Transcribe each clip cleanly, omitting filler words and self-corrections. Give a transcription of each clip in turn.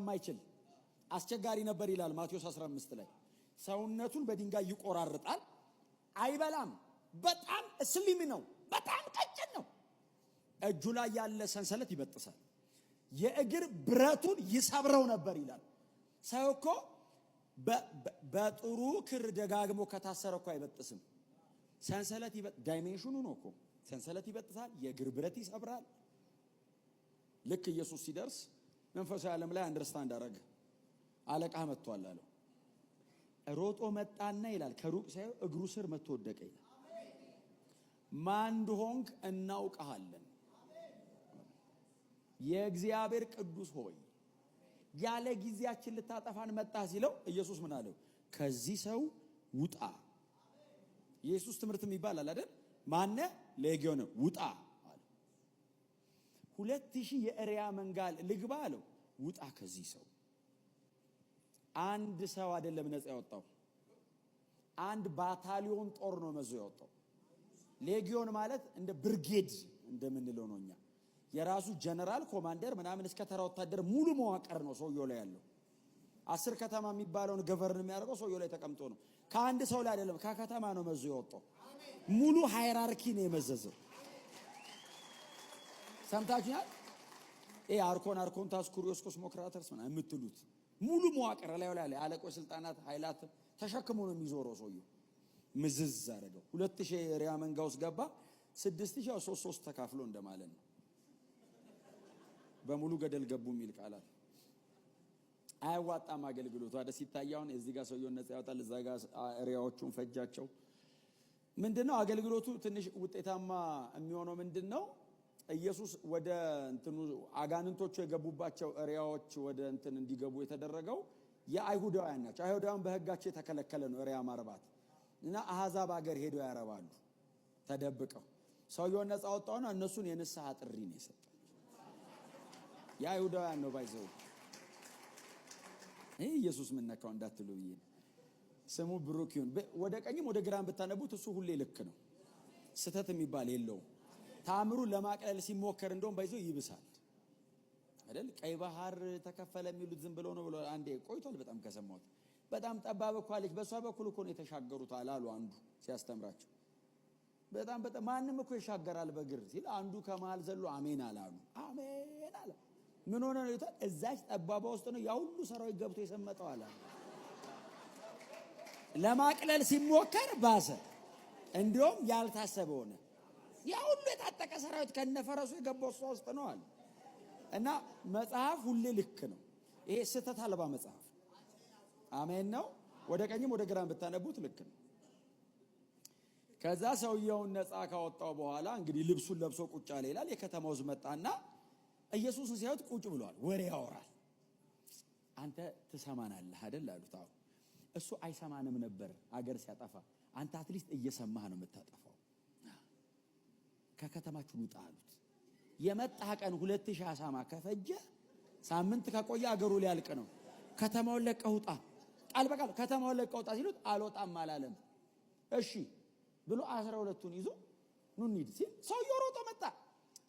ስለማይችል አስቸጋሪ ነበር ይላል ማቴዎስ 15 ላይ። ሰውነቱን በድንጋይ ይቆራርጣል፣ አይበላም። በጣም slim ነው፣ በጣም ቀጭን ነው። እጁ ላይ ያለ ሰንሰለት ይበጥሳል፣ የእግር ብረቱን ይሰብረው ነበር ይላል። ሰው እኮ በጥሩ ክር ደጋግሞ ከታሰረ እኮ አይበጥስም። ሰንሰለት dimension ኑ ነው እኮ። ሰንሰለት ይበጥሳል፣ የእግር ብረት ይሰብራል። ልክ ኢየሱስ ሲደርስ መንፈሳዊ ዓለም ላይ understand አደረገ። አለቃ መጥቷል አለው። ሮጦ መጣና ይላል ከሩቅ ሳይሆን እግሩ ስር መጥቶ ወደቀ ይላል። ማን እንደሆንክ እናውቅሃለን፣ የእግዚአብሔር ቅዱስ ሆይ ያለ ጊዜያችን ልታጠፋን መጣህ ሲለው ኢየሱስ ምን አለው? ከዚህ ሰው ውጣ። የኢየሱስ ትምህርት የሚባል አለ አይደል? ማነ ሌጊዮን ውጣ አለ። 2000 የእሪያ መንጋ ልግባ አለው። ውጣ ከዚህ ሰው። አንድ ሰው አይደለም ነፃ ያወጣው፣ አንድ battalion ጦር ነው መዞ ያወጣው። ሌጊዮን ማለት እንደ ብርጌድ እንደምንለው ነው እኛ። የራሱ ጀነራል commander ምናምን እስከ ተራ ወታደር ሙሉ መዋቅር ነው ሰውየው ላይ ያለው። 10 ከተማ የሚባለውን govern የሚያደርገው ሰውየው ላይ ተቀምጦ ነው። ከአንድ ሰው ላይ አይደለም፣ ከከተማ ነው መዞ የወጣው። ሙሉ hierarchy ነው የመዘዘው። ሰምታችኋል? ይሄ አርኮን፣ አርኮንታስ፣ ኩሪዮስ፣ ኮስሞክራተርስ ምናምን የምትሉት ሙሉ መዋቅር ላይ ላይ አለቆች፣ ስልጣናት፣ ኃይላት ተሸክሞ ነው የሚዞረው ሰውየው። ምዝዝ አደረገው። 2000 የእሪያ መንጋ ውስጥ ገባ። 6000 ያው ሶስት ሶስት ተካፍሎ እንደማለት ነው። በሙሉ ገደል ገቡ የሚል ቃላት አያዋጣም አገልግሎቱ። አደ ሲታያውን እዚህ ጋር ሰውየውን ነፃ ያወጣል፣ እዛ ጋር እሪያዎቹን ፈጃቸው። ምንድነው አገልግሎቱ ትንሽ ውጤታማ የሚሆነው ምንድነው? ኢየሱስ ወደ እንትኑ አጋንንቶቹ የገቡባቸው እሪያዎች ወደ እንትን እንዲገቡ የተደረገው የአይሁዳውያን ናቸው። አይሁዳውያን በሕጋቸው የተከለከለ ነው እሪያ ማርባት እና አሕዛብ ሀገር ሄደው ያረባሉ ተደብቀው። ሰውየውን ነፃ ወጣውና እነሱን የንስሐ ጥሪ ነው የሰጠው። የአይሁዳውያን ነው by the way። ይህ ኢየሱስ ምን ነካው እንዳትሉ ብዬ ነው። ስሙ ብሩክ ይሁን። ወደ ቀኝም ወደ ግራም ብታነቡት እሱ ሁሌ ልክ ነው። ስህተት የሚባል የለውም። ታምሩን ለማቅለል ሲሞከር እንደውም by the way ይብሳል አይደል? ቀይ ባህር ተከፈለ የሚሉት ዝም ብሎ ነው ብሎ አንዴ ቆይቷል በጣም ከሰማሁት። በጣም ጠባብ እኮ አለች፣ በእሷ በኩል እኮ ነው የተሻገሩት አላሉ አንዱ ሲያስተምራቸው። በጣም በጣም ማንም እኮ ይሻገራል በእግር ሲል አንዱ ከመሃል ዘሎ አሜን አላሉ። አሜን አለ። ምን ሆነ ነው ይታል? እዛች ጠባባ ውስጥ ነው ያ ሁሉ ሰራዊት ገብቶ የሰመጠው አለ። ለማቅለል ሲሞከር ባሰ። እንዲሁም ያልታሰበ ሆነ። ያ ሁሉ የታጠቀ ሰራዊት ከነፈረሱ የገባው እሷ ውስጥ ነው አለ። እና መጽሐፍ ሁሌ ልክ ነው። ይሄ ስህተት አልባ መጽሐፍ አሜን ነው። ወደ ቀኝም ወደ ግራም ብታነቡት ልክ ነው። ከዛ ሰውየውን ነፃ ካወጣው በኋላ እንግዲህ ልብሱን ለብሶ ቁጭ አለ ይላል። የከተማው ሕዝብ መጣና ኢየሱስን ሲያዩት ቁጭ ብሏል፣ ወሬ ያወራል። አንተ ትሰማናለህ አይደል አሉት። አዎ። እሱ አይሰማንም ነበር አገር ሲያጠፋ፣ አንተ at least እየሰማህ ነው የምታጠፋው። ከከተማችን ውጣ አሉት። የመጣህ ቀን 2000 አሳማ ከፈጀ ሳምንት ከቆየ አገሩ ሊያልቅ ነው። ከተማውን ለቀህ ውጣ፣ ቃል በቃል ከተማውን ለቀህ ውጣ ሲሉት አልወጣም አላለም። እሺ ብሎ 12ቱን ይዞ ኑ እንሂድ ሲል ሰውየው ሮጦ መጣ።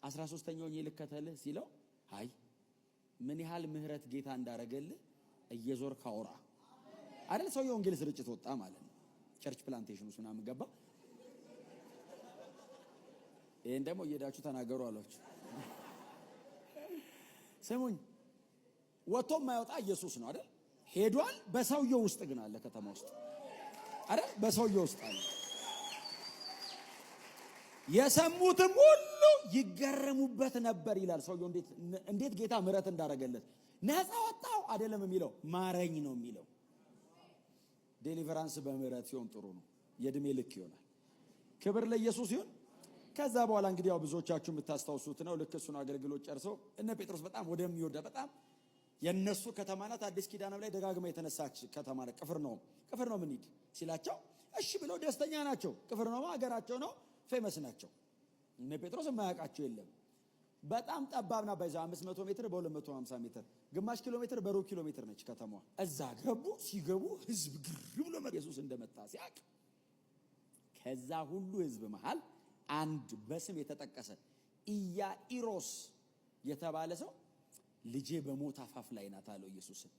13ኛውን ልከተልህ ሲለው አይ ምን ያህል ምህረት ጌታ እንዳረገልህ እየዞርክ አውራ አይደል? ሰውየው ወንጌል ስርጭት ወጣ ማለት ነው። Church plantation ውስጥ ምናምን ገባ። ይሄን ደግሞ እየሄዳችሁ ተናገሩ አሏችሁ። ስሙኝ፣ ወጥቶ የማይወጣ ኢየሱስ ነው አይደል? ሄዷል። በሰውየው ውስጥ ግን አለ፣ ከተማ ውስጥ አይደል? በሰውየው ውስጥ አለ። የሰሙትም ሁሉ ይገረሙበት ነበር ይላል። ሰውየው እንዴት ጌታ ምህረት እንዳደረገለት። ነፃ ወጣው አይደለም የሚለው፣ ማረኝ ነው የሚለው። Deliverance በምህረት ሲሆን ጥሩ ነው፣ የእድሜ ልክ ይሆናል። ክብር ለኢየሱስ ይሁን። ከዛ በኋላ እንግዲህ ያው ብዙዎቻችሁ የምታስታውሱት ነው። ልክ እሱን አገልግሎት ጨርሰው እነ ጴጥሮስ በጣም ወደሚወዳ በጣም የነሱ ከተማ ናት። አዲስ ኪዳንም ላይ ደጋግማ የተነሳች ከተማ ናት። ቅፍርናሆም ቅፍርናሆም እንሂድ ሲላቸው እሺ ብለው ደስተኛ ናቸው። ቅፍርናሆም ሀገራቸው ነው፣ famous ናቸው። እነ ጴጥሮስ የማያውቃቸው የለም። በጣም ጠባብ ናት። by the way 500 ሜትር በ250 ሜትር፣ ግማሽ ኪሎ ሜትር በሩብ ኪሎ ሜትር ነች ከተማዋ። እዛ ገቡ። ሲገቡ ህዝብ ግር ብሎ ኢየሱስ እንደመጣ ሲያውቅ ከዛ ሁሉ ህዝብ መሃል አንድ በስም የተጠቀሰ ኢያኢሮስ የተባለ ሰው ልጄ በሞት አፋፍ ላይ ናት አለው ኢየሱስን።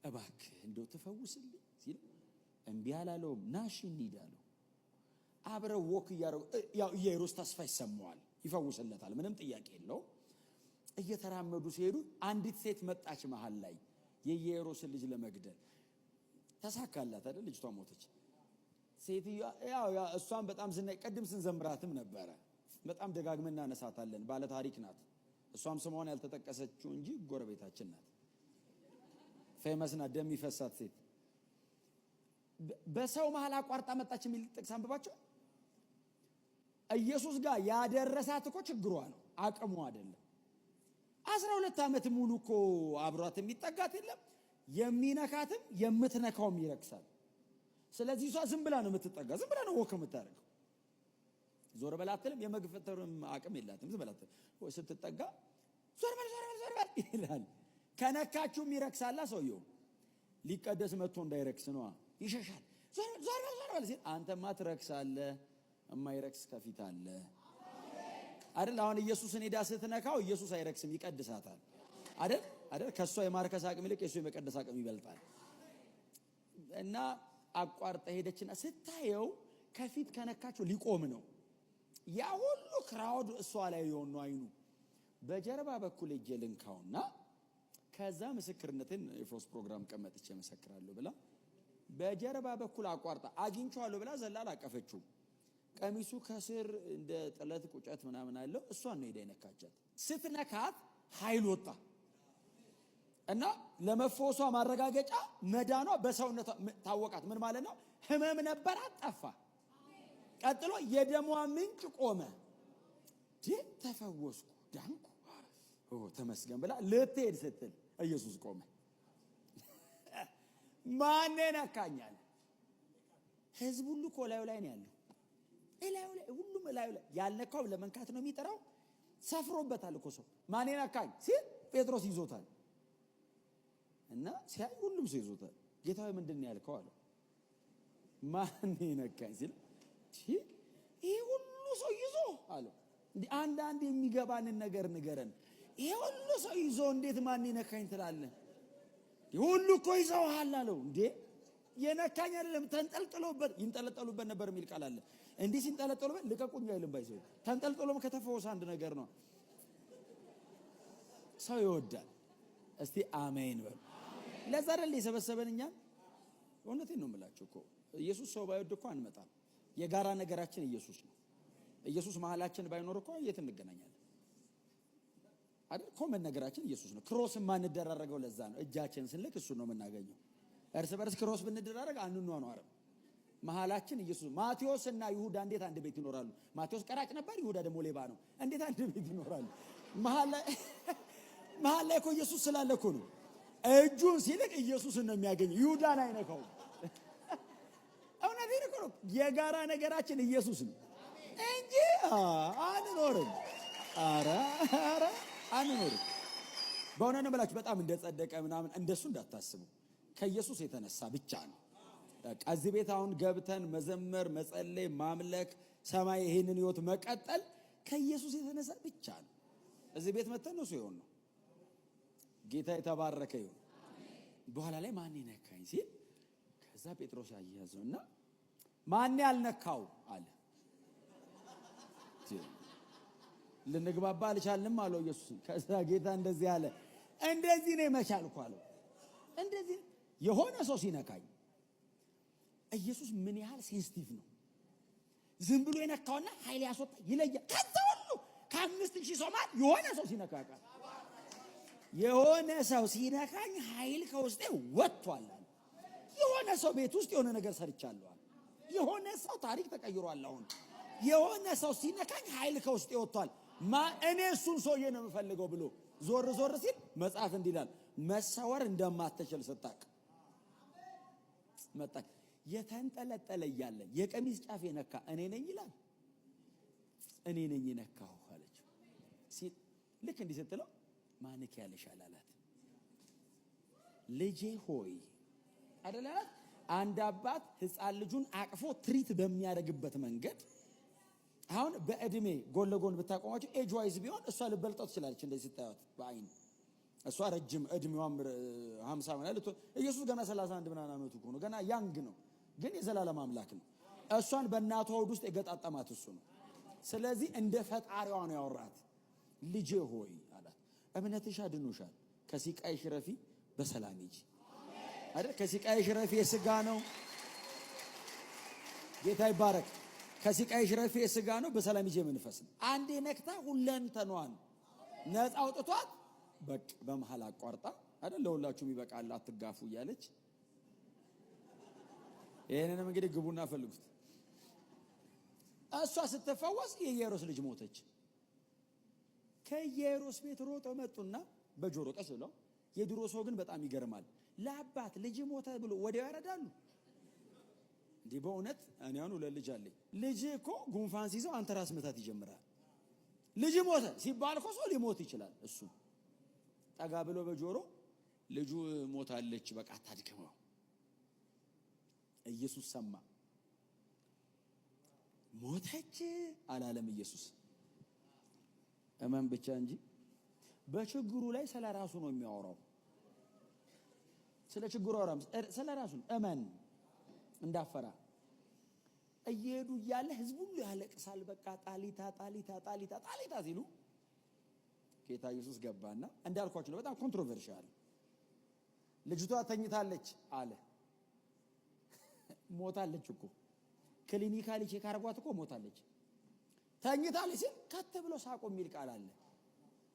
እባክህ እንደው ትፈውስልኝ ሲል እምቢ አላለውም። ና እሺ እንሂድ አለው። አብረው walk እያደረጉ ያው ኢያኢሮስ ተስፋ ይሰማዋል፣ ይፈውስለታል፣ ምንም ጥያቄ የለውም። እየተራመዱ ሲሄዱ አንዲት ሴት መጣች መሃል ላይ የኢያኢሮስን ልጅ ለመግደል። ተሳካላት አይደል? ልጅቷ ሞተች። ሴትዮዋ ያው እሷን በጣም ዝና ቅድም ስንዘምራትም ነበረ፣ በጣም ደጋግመን እናነሳታለን። ባለ ታሪክ ናት። እሷም ስሟን ያልተጠቀሰችው እንጂ ጎረቤታችን ናት። Famous ናት። ደም ይፈሳት ሴት በሰው መሃል አቋርጣ መጣች የሚል ጥቅስ አንብባቸው። ኢየሱስ ጋር ያደረሳት እኮ ችግሯ ነው፣ አቅሙ አይደለም። 12 ዓመት ሙሉ እኮ አብሯት የሚጠጋት የለም፣ የሚነካትም የምትነካውም ይረክሳል። ስለዚህ እሷ ዝም ብላ ነው የምትጠጋ፣ ዝም ብላ ነው walk የምታደርገው። ዞር በል አትልም፣ የመግፈተርም አቅም የላትም። ዝም ብላ ስትጠጋ ዞር በል ዞር በል ዞር በል ይላል። ከነካችሁም ይረክሳላ። ሰውየው ሊቀደስ መጥቶ እንዳይረክስ ነዋ፣ ይሸሻል። ዞር በል ዞር በል ሲል አንተማ ትረክሳለህ፣ የማይረክስ ከፊት አለ አይደል? አሁን ኢየሱስን ሄዳ ስትነካው ኢየሱስ አይረክስም፣ ይቀድሳታል። አይደል አይደል? ከሷ የማርከስ አቅም ይልቅ የሱ የመቀደስ አቅም ይበልጣል። እና አቋርጣ ሄደችና ስታየው ከፊት ከነካቸው ሊቆም ነው። ያ ሁሉ crowd እሷ ላይ የሆነ ነው አይኑ። በጀርባ በኩል እጄ ልንካውና ከዛ ምስክርነትን የፈውስ ፕሮግራም ቀመጥቼ መሰክራለሁ ብላ በጀርባ በኩል አቋርጣ አግኝቼዋለሁ ብላ ዘላል አቀፈችው። ቀሚሱ ከስር እንደ ጥለት ቁጨት ምናምን አለው። እሷን ነው ሄዳ የነካቻት። ስትነካት ኃይል ወጣ እና ለመፈወሷ ማረጋገጫ መዳኗ በሰውነቷ ታወቃት። ምን ማለት ነው? ህመም ነበራት፣ ጠፋ። ቀጥሎ የደሟ ምንጭ ቆመ። ተፈወስኩ፣ ዳንኩ፣ ተመስገን ብላ ልትሄድ ስትል ኢየሱስ ቆመ። ማን ነካኛል? ህዝብ ሁሉ እኮ እላዩ ላይ ነው ያለው። እላዩ ላይ ሁሉም እላዩ ላይ ያልነካው ለመንካት ነው የሚጠራው። ሰፍሮበታል እኮ ሰው። ማን ነካኝ ሲል ጴጥሮስ ይዞታል እና ሲያይ ሁሉም ሰው ይዞታል። ጌታ ሆይ ምንድን ነው ያልከው አለው። ማን ነካኝ ሲል ይሄ ሁሉ ሰው ይዞ አለው። እንዴ አንዳንድ የሚገባንን ነገር ንገረን። ይሄ ሁሉ ሰው ይዞ እንዴት ማን ነካኝ ትላለህ? ሁሉ እኮ ይዘውሃል አለው። እንዴ የነካኝ አይደለም ተንጠልጥሎበት፣ ይንጠለጠሉበት ነበር የሚል ቃል አለ። እንዲህ ሲንጠለጠሉበት ልቀቁኝ አይልም። ባይዘው ተንጠልጥሎም ከተፈወሰ አንድ ነገር ነው። ሰው ይወዳል። እስቲ አሜን በሉ። ለዛ አይደል የሰበሰበን እኛን? እውነቴን ነው የምላችሁ እኮ ኢየሱስ ሰው ባይወድ እኮ አንመጣም። የጋራ ነገራችን ኢየሱስ ነው። ኢየሱስ መሀላችን ባይኖር እኮ የት እንገናኛለን? አይደል? Common ነገራችን ኢየሱስ ነው። Cross የማንደራረገው ለዛ ነው። እጃችን ስንልክ እሱን ነው የምናገኘው። እርስ በርስ cross ብንደራረግ አንኗኗርም። መሀላችን ኢየሱስ። ማቴዎስ እና ይሁዳ እንዴት አንድ ቤት ይኖራሉ? ማቴዎስ ቀራጭ ነበር፣ ይሁዳ ደግሞ ሌባ ነው። እንዴት አንድ ቤት ይኖራሉ? መሀል ላይ እኮ ኢየሱስ ስላለ እኮ ነው። እጁን ሲልክ ኢየሱስን ነው የሚያገኘው፣ ይሁዳን አይነካውም። እውነቴን እኮ ነው። የጋራ ነገራችን ኢየሱስ ነው እንጂ አንኖርም። ኧረ ኧረ አንኖርም። በእውነት ነው የምላችሁ። በጣም እንደጸደቀ ምናምን እንደሱ እንዳታስቡ። ከኢየሱስ የተነሳ ብቻ ነው። በቃ እዚህ ቤት አሁን ገብተን መዘመር፣ መጸለይ፣ ማምለክ፣ ሰማይ ይሄንን ህይወት መቀጠል ከኢየሱስ የተነሳ ብቻ ነው። እዚህ ቤት መተን ነው ሲሆን ነው። ጌታ የተባረከ ይሁን። በኋላ ላይ ማን ነካኝ ሲል ከዛ ጴጥሮስ አያያዘውና ማን ያልነካው አለ። ልንግባባ አልቻልንም አለው ኢየሱስ። ከዛ ጌታ እንደዚህ አለ፣ እንደዚህ ነው የመቻልኩ አለው። እንደዚህ የሆነ ሰው ሲነካኝ ኢየሱስ ምን ያህል sensitive ነው። ዝም ብሎ የነካውና ኃይል ያስወጣ ይለያል። ከዛ ሁሉ ከ5000 ሰው ማለት የሆነ ሰው ሲነካ የሆነ ሰው ሲነካኝ ኃይል ከውስጤ ወጥቷል አለ። የሆነ ሰው ቤት ውስጥ የሆነ ነገር ሰርቻለሁ አለ። የሆነ ሰው ታሪክ ተቀይሯል። አሁን የሆነ ሰው ሲነካኝ ኃይል ከውስጤ ወጥቷል። እኔ እሱን ሰውዬ ነው የምፈልገው ብሎ ዞር ዞር ሲል መጽሐፍ እንዲህ ይላል፣ መሰወር እንደማትችል ስታቅ መጣች። የተንጠለጠለ እያለ የቀሚስ ጫፍ የነካ እኔ ነኝ ይላል። እኔ ነኝ የነካሁ አለችው። ልክ እንዲህ ስትለው ማንክ ያለሻል አላት። ልጄ ሆይ አይደል አላት። አንድ አባት ሕፃን ልጁን አቅፎ treat በሚያደርግበት መንገድ አሁን በእድሜ ጎን ለጎን ብታቆማቸው age wise ቢሆን እሷ ልበልጠው ትችላለች። እንደዚህ ስታዩት በአይን እሷ ረጅም እድሜዋም 50 ምናምን ልትሆን፣ ኢየሱስ ገና 31 ምናምን ዓመቱ እኮ ነው። ገና young ነው፣ ግን የዘላለም አምላክ ነው። እሷን በእናቷ ሆድ ውስጥ የገጣጠማት እሱ ነው። ስለዚህ እንደ ፈጣሪዋ ነው ያወራት። ልጄ ሆይ አላት፣ እምነትሽ አድኖሻል፣ ከሲቃይሽ ረፊ፣ በሰላም ሂጂ አይደል? ከሲቃይሽ ረፊ የስጋ ነው። ጌታ ይባረክ። ከሲቃይሽ ረፊ የስጋ ነው፣ በሰላም ሂጂ የመንፈስ ነው። አንዴ ነክታ ሁለንተኗን ነፃ አውጥቷት በቃ በመሃል አቋርጣ አይደል? ለሁላችሁም ይበቃል አትጋፉ እያለች፣ ይሄንንም እንግዲህ ግቡና ፈልጉት። እሷ ስትፈወስ የኢያኢሮስ ልጅ ሞተች። ከኢያኢሮስ ቤት ሮጠው መጡና በጆሮ ቀስ ብለው፣ የድሮ ሰው ግን በጣም ይገርማል። ለአባት ልጅ ሞተ ብሎ ወዲያው ያረዳሉ። እንዲህ በእውነት እኔ አሁን ሁለት ልጅ አለኝ። ልጅ እኮ ጉንፋን ሲይዘው አንተ ራስ ምታት ይጀምራል። ልጅ ሞተ ሲባል እኮ ሰው ሊሞት ይችላል። እሱ ጠጋ ብሎ በጆሮ ልጁ ሞታለች፣ በቃ አታድክመው። ኢየሱስ ሰማ። ሞተች አላለም ኢየሱስ። እመን ብቻ እንጂ በችግሩ ላይ ስለ ራሱ ነው የሚያወራው። ስለ ችግሩ አወራም፣ ስለ ራሱ ነው። እመን እንዳፈራ እየሄዱ እያለ ህዝቡ ሁሉ ያለቅሳል። በቃ ጣሊታ ጣሊታ ጣሊታ ጣሊታ ሲሉ ጌታ ኢየሱስ ገባና፣ እንዳልኳችሁ ነው፣ በጣም controversial። ልጅቷ ተኝታለች አለ። ሞታለች እኮ፣ clinically check አድርጓት እኮ ሞታለች። ተኝታለች ሲል ከት ብሎ ሳቆ የሚል ቃል አለ።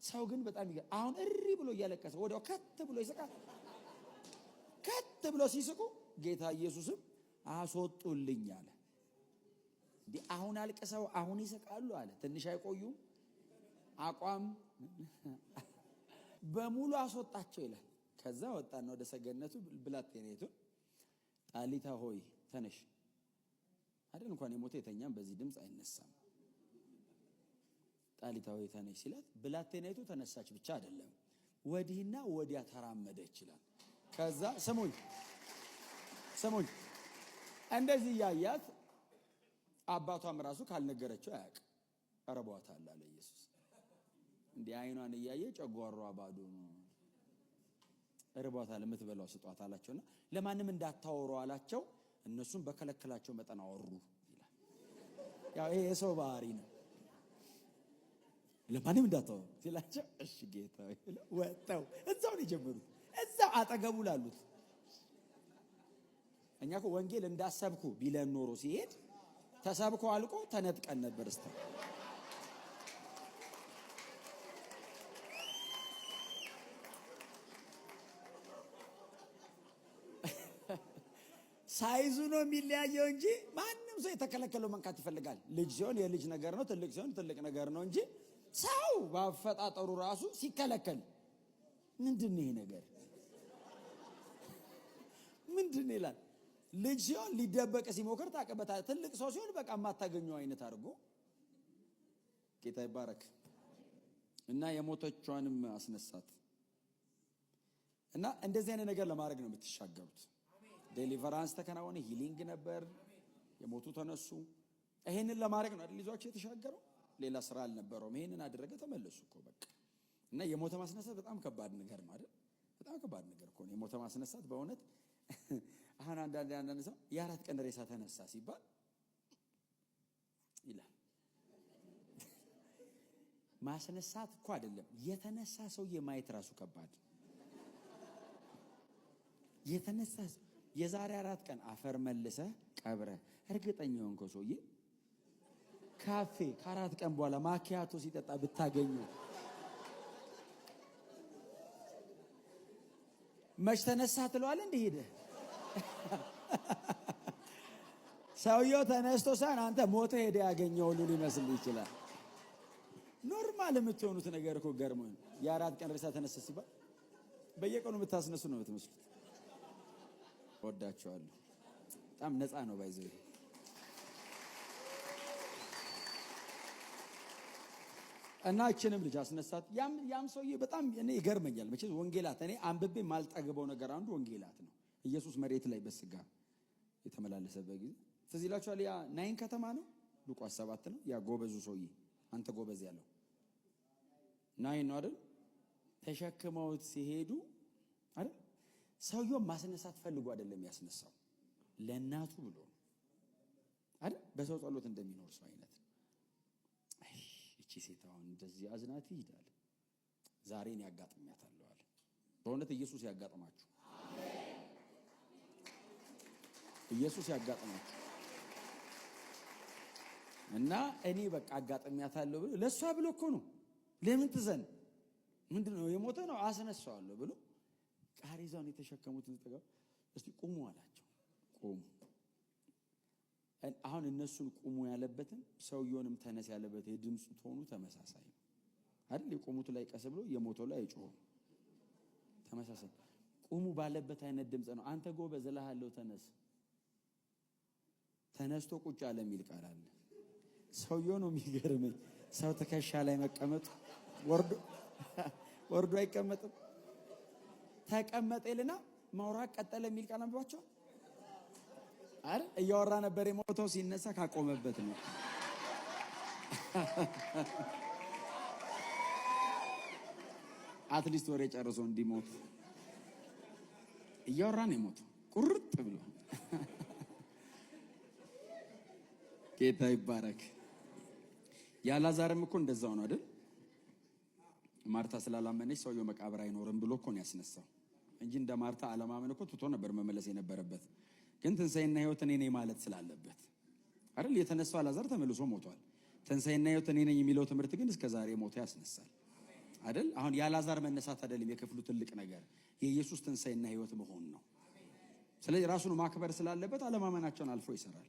ሰው ግን በጣም ይገ አሁን እሪ ብሎ እያለቀሰ ወዲያው ከት ብሎ ይስቃል። ከት ብሎ ሲስቁ ጌታ ኢየሱስም አስወጡልኝ አለ። እንዲህ አሁን አልቅሰው አሁን ይስቃሉ አለ። ትንሽ አይቆዩም? አቋም በሙሉ አስወጣቸው ይላል። ከዛ ወጣና ወደ ሰገነቱ ብላቴናይቱን ጣሊታ ሆይ ተነሽ አይደል፣ እንኳን የሞተ የተኛም በዚህ ድምፅ አይነሳም። ጣሊታ ሆይ ተነሽ ሲላት ብላቴናይቱ ተነሳች ብቻ አይደለም፣ ወዲህና ወዲያ ተራመደች ይላል። ከዛ ስሙኝ ስሙኝ፣ እንደዚህ እያያት አባቷም ራሱ ካልነገረችው አያውቅም። እርቧታል አለ ኢየሱስ። እንዲህ አይኗን እያየ ጨጓሯ ባዶ ነው። እርቧታል፣ የምትበላው ስጧት አላቸውና ለማንም እንዳታወሩ አላቸው። እነሱም በከለከላቸው መጠን አወሩ ይላል። ያው ይሄ የሰው ባህሪ ነው። ለማንም እንዳታወሩ ሲላቸው እሺ ጌታ ወጣው። እዛው ነው የጀመሩት። እዛው አጠገቡ ላሉት። እኛ እኮ ወንጌል እንዳሰብኩ ቢለን ኖሮ ሲሄድ ተሰብኮ አልቆ ተነጥቀን ነበር። እስታ ሳይዙ ነው የሚለያየው እንጂ ማንም ሰው የተከለከለው መንካት ይፈልጋል። ልጅ ሲሆን የልጅ ነገር ነው፣ ትልቅ ሲሆን ትልቅ ነገር ነው እንጂ ሰው በአፈጣጠሩ ራሱ ሲከለከል ምንድን ነው ይሄ ነገር ምንድን ነው ይላል። ልጅ ሲሆን ሊደበቅ ሲሞክር ታውቅበታለህ። ትልቅ ሰው ሲሆን በቃ የማታገኘው አይነት አድርጎ። ጌታ ይባረክ እና የሞተቿንም አስነሳት። እና እንደዚህ አይነት ነገር ለማድረግ ነው የምትሻገሩት። Deliverance ተከናወነ፣ healing ነበር፣ የሞቱ ተነሱ። ይሄንን ለማድረግ ነው አይደል ይዟቸው የተሻገረው? ሌላ ስራ አልነበረውም። ይሄንን አደረገ፣ ተመለሱ እኮ በቃ። እና የሞተ ማስነሳት በጣም ከባድ ነገር ነው አይደል? በጣም ከባድ ነገር እኮ ነው የሞተ ማስነሳት በእውነት። አሁን አንዳንድ ሰው የ4 ቀን ሬሳ ተነሳ ሲባል ይላል። ማስነሳት እኮ አይደለም፣ የተነሳ ሰውዬ ማየት ራሱ ከባድ። የተነሳ የዛሬ 4 ቀን አፈር መልሰህ ቀብረህ እርግጠኛ የሆንከው ሰውዬ ካፌ ከ4 ቀን በኋላ ማኪያቶ ሲጠጣ ብታገኘው መች ተነሳ ትለዋለህ? እንዲህ ሄደህ ሰውየው ተነስቶ ሳይሆን አንተ ሞተ ሄደ ያገኘው ሁሉ ሊመስል ይችላል። Normal የምትሆኑት ነገር እኮ ገርሞኝ፣ የ4 ቀን ሬሳ ተነሳ ሲባል በየቀኑ የምታስነሱ ነው የምትመስሉት። እወዳቸዋለሁ። በጣም ነፃ ነው by the way። እና እችንም ልጅ አስነሳት። ያም ሰውዬ በጣም እኔ ይገርመኛል። መቼስ ወንጌላት እኔ አንብቤ ማልጠግበው ነገር አንዱ ወንጌላት ነው። ኢየሱስ መሬት ላይ በስጋ የተመላለሰበት ጊዜ ትዝ ይላችኋል። ያ ናይን ከተማ ነው፣ ሉቃስ 7 ነው። ያ ጎበዙ ሰውዬ አንተ ጎበዝ ያለው ናይን ነው አይደል? ተሸክመውት ሲሄዱ አይደል፣ ሰውየው ማስነሳት ፈልጎ አይደለም ያስነሳው፣ ለእናቱ ብሎ ነው አይደል? በሰው ጸሎት እንደሚኖር ሰው አይነት። አይ እቺ ሴት አሁን እንደዚህ አዝናት ይሄዳል። ዛሬ እኔ ያጋጥሚያታለሁ አለ። በእውነት ኢየሱስ ያጋጥማችሁ፣ ኢየሱስ ያጋጥማችሁ። እና እኔ በቃ አጋጥሚያታለሁ ብሎ ለእሷ ብሎ እኮ ነው። ለምን ትዘን? ምንድነው የሞተ ነው አስነሳዋለሁ ብሎ ቃሬዛውን የተሸከሙትን ጠጋው እስቲ ቁሙ አላቸው። ቁሙ። አሁን እነሱን ቁሙ ያለበትም ሰውየውንም ተነስ ያለበት የድምፁ tone ኡ ተመሳሳይ ነው አይደል? የቆሙት ላይ ቀስ ብሎ የሞተው ላይ አይጮህም። ተመሳሳይ ቁሙ ባለበት አይነት ድምፅ ነው። አንተ ጎበዝ እልሃለሁ ተነስ። ተነስቶ ቁጭ አለ የሚል ቃል አለ። ሰውየው ነው የሚገርመኝ። ሰው ትከሻ ላይ መቀመጡ ወርዶ አይቀመጥም። ተቀመጠ ይልና ማውራት ቀጠለ የሚል ቃል አንብባችኋል አይደል? እያወራ ነበር የሞተው፣ ሲነሳ ካቆመበት ነው። At least ወሬ ጨርሶ እንዲሞት እያወራ ነው የሞተው ቁርጥ ብሎ። ጌታ ይባረክ። የአልዓዛርም እኮ እንደዛው ነው አይደል? ማርታ ስላላመነች ሰውየው መቃብር አይኖርም ብሎ እኮ ነው ያስነሳው እንጂ እንደ ማርታ አለማመን እኮ ትቶ ነበር መመለስ የነበረበት። ግን ትንሣኤና ሕይወት እኔ ነኝ ማለት ስላለበት አይደል? የተነሳው አልዓዛር ተመልሶ ሞቷል። ትንሣኤና ሕይወት እኔ ነኝ የሚለው ትምህርት ግን እስከ ዛሬ ሞቶ ያስነሳል አይደል? አሁን የአልዓዛር መነሳት አይደለም የክፍሉ ትልቅ ነገር፣ የኢየሱስ ትንሣኤና ሕይወት መሆን ነው። ስለዚህ ራሱን ማክበር ስላለበት አለማመናቸውን አልፎ ይሰራል።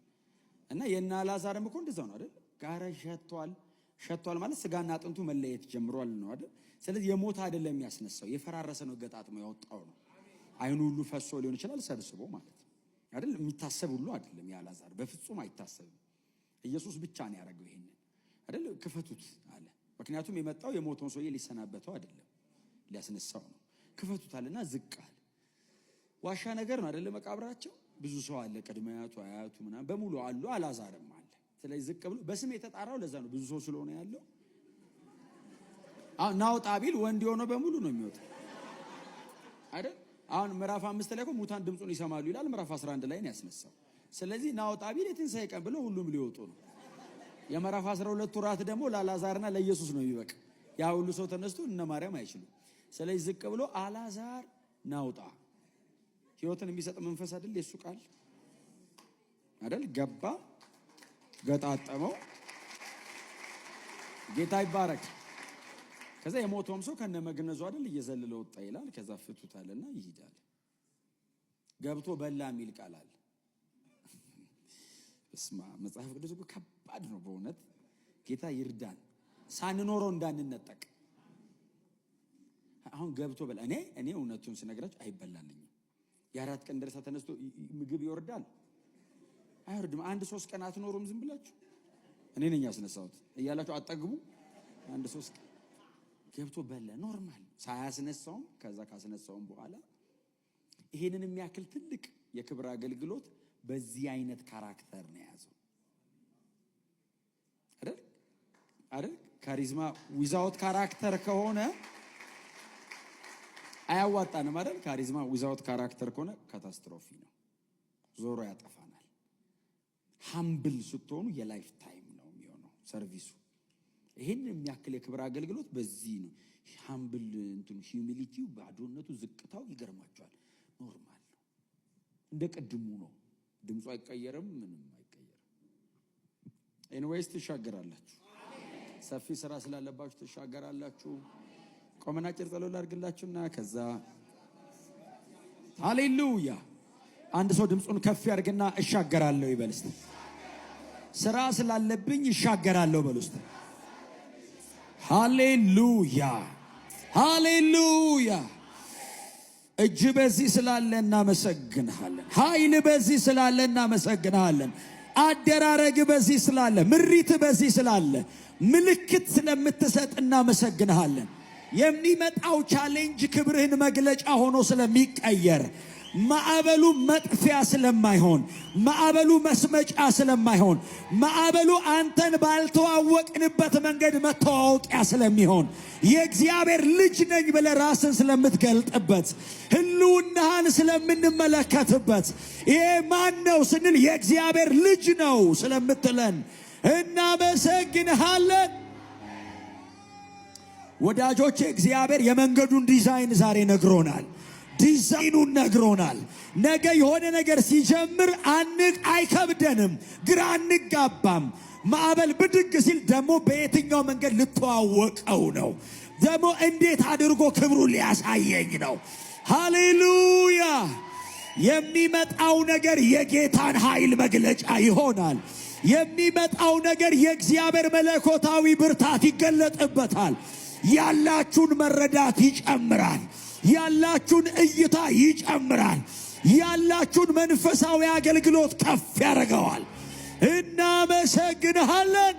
እና የእነ አልዓዛርም እኮ እንደዛው ነው አይደል? ጋረ ሸቷል። ሸቷል ማለት ስጋና አጥንቱ መለየት ጀምሯል ነው አይደል? ስለዚህ የሞተ አይደለም የሚያስነሳው፣ የፈራረሰ ነው ገጣጥሞ ያወጣው ነው። አይኑ ሁሉ ፈሶ ሊሆን ይችላል ሰብስቦ ማለት ነው አይደል? የሚታሰብ ሁሉ አይደለም የአልዓዛር በፍጹም አይታሰብም። ኢየሱስ ብቻ ነው ያደረገው ይሄንን አይደል? ክፈቱት አለ። ምክንያቱም የመጣው የሞተውን ሰውዬ ሊሰናበተው አይደለም፣ ሊያስነሳው ነው። ክፈቱት አለና ዝቅ አለ። ዋሻ ነገር ነው አይደለ? መቃብራቸው ብዙ ሰው አለ፣ ቅድመ አያቱ አያቱ ምናምን በሙሉ አሉ፣ አልዓዛርም አለ። ስለዚህ ዝቅ ብሎ በስም የተጣራው ለዛ ነው፣ ብዙ ሰው ስለሆነ ያለው። አሁን ናውጣ ቢል ወንድ የሆነው በሙሉ ነው የሚወጣው አይደል? አሁን ምዕራፍ 5 ላይ እኮ ሙታን ድምፁን ይሰማሉ ይላል። ምዕራፍ 11 ላይ ነው ያስነሳው። ስለዚህ ናውጣ ቢል የትንሣኤ ቀን ብሎ ሁሉም ሊወጡ ነው። የምዕራፍ 12 ራት ደግሞ ለአልዓዛርና ለኢየሱስ ነው የሚበቃ። ያ ሁሉ ሰው ተነስቶ እነ ማርያም አይችሉም። ስለዚህ ዝቅ ብሎ አልዓዛር ናውጣ፣ ሕይወትን የሚሰጥ መንፈስ አይደል የሱ ቃል አይደል? ገባ፣ ገጣጠመው። ጌታ ይባረክ። ከዛ የሞተውም ሰው ከነመግነዙ አይደል እየዘለለ ወጣ ይላል። ከዛ ፍቱታልና ይሄዳል። ገብቶ በላ የሚል ቃል አለ። እስማ መጽሐፍ ቅዱስ እኮ ከባድ ነው በእውነት። ጌታ ይርዳን፣ ሳንኖረው እንዳንነጠቅ። አሁን ገብቶ በላ። እኔ እውነቱን ስነግራችሁ አይበላልኝም። የአራት ቀን ደርሳ ተነስቶ ምግብ ይወርዳል አይወርድም። አንድ 3 ቀን አትኖሩም ዝም ብላችሁ? እኔ ነኝ ያስነሳሁት እያላችሁ አጠግቡ። አንድ 3 ቀን ገብቶ በላ normal፣ ሳያስነሳውም ከዛ ካስነሳውም በኋላ ይሄንን የሚያክል ትልቅ የክብር አገልግሎት በዚህ አይነት character ነው የያዘው አይደል? አይደል? Charisma without character ከሆነ አያዋጣንም አይደል? Charisma without character ከሆነ catastrophe ነው፣ ዞሮ ያጠፋናል። Humble ስትሆኑ የ lifetime ነው የሚሆነው service ኡ። ይሄን የሚያክል የክብር አገልግሎት በዚህ ነው። Humble እንትኑ humility ው፣ ባዶነቱ፣ ዝቅታው ይገርማቸዋል። Normal ነው፣ እንደ ቅድሙ ነው። ድምፁ አይቀየርም፣ ምንም አይቀየርም። Anyways ትሻገራላችሁ። ሰፊ ስራ ስላለባችሁ ትሻገራላችሁ። ቆመና አጭር ጸሎት ላድርግላችሁና ከዛ ሃሌሉያ። አንድ ሰው ድምፁን ከፍ ያድርግና እሻገራለሁ ይበል እስቲ። ስራ ስላለብኝ እሻገራለሁ በሉ እስቲ። ሃሌሉያ ሃሌሉያ። እጅ በዚህ ስላለ እናመሰግንሃለን። ኃይል በዚህ ስላለ እናመሰግንሃለን። አደራረግ በዚህ ስላለ፣ ምሪት በዚህ ስላለ፣ ምልክት ስለምትሰጥ እናመሰግንሃለን። የሚመጣው challenge ክብርህን መግለጫ ሆኖ ስለሚቀየር ማዕበሉ መጥፊያ ስለማይሆን፣ ማዕበሉ መስመጫ ስለማይሆን፣ ማዕበሉ አንተን ባልተዋወቅንበት መንገድ መተዋወቂያ ስለሚሆን፣ የእግዚአብሔር ልጅ ነኝ ብለህ ራስን ስለምትገልጥበት፣ ህልውናህን ስለምንመለከትበት፣ ይሄ ማን ነው ስንል የእግዚአብሔር ልጅ ነው ስለምትለን እናመሰግንሃለን። ወዳጆቼ፣ እግዚአብሔር የመንገዱን ዲዛይን ዛሬ ነግሮናል። ዲዛይኑን ነግሮናል። ነገ የሆነ ነገር ሲጀምር አይከብደንም፣ ግራ አንጋባም። ማዕበል ብድግ ሲል ደግሞ በየትኛው መንገድ ልተዋወቀው ነው? ደግሞ እንዴት አድርጎ ክብሩን ሊያሳየኝ ነው? ሃሌሉያ! የሚመጣው ነገር የጌታን ኃይል መግለጫ ይሆናል። የሚመጣው ነገር የእግዚአብሔር መለኮታዊ ብርታት ይገለጥበታል። ያላችሁን መረዳት ይጨምራል። ያላችሁን እይታ ይጨምራል። ያላችሁን መንፈሳዊ አገልግሎት ከፍ ያደርገዋል። እናመሰግንሃለን።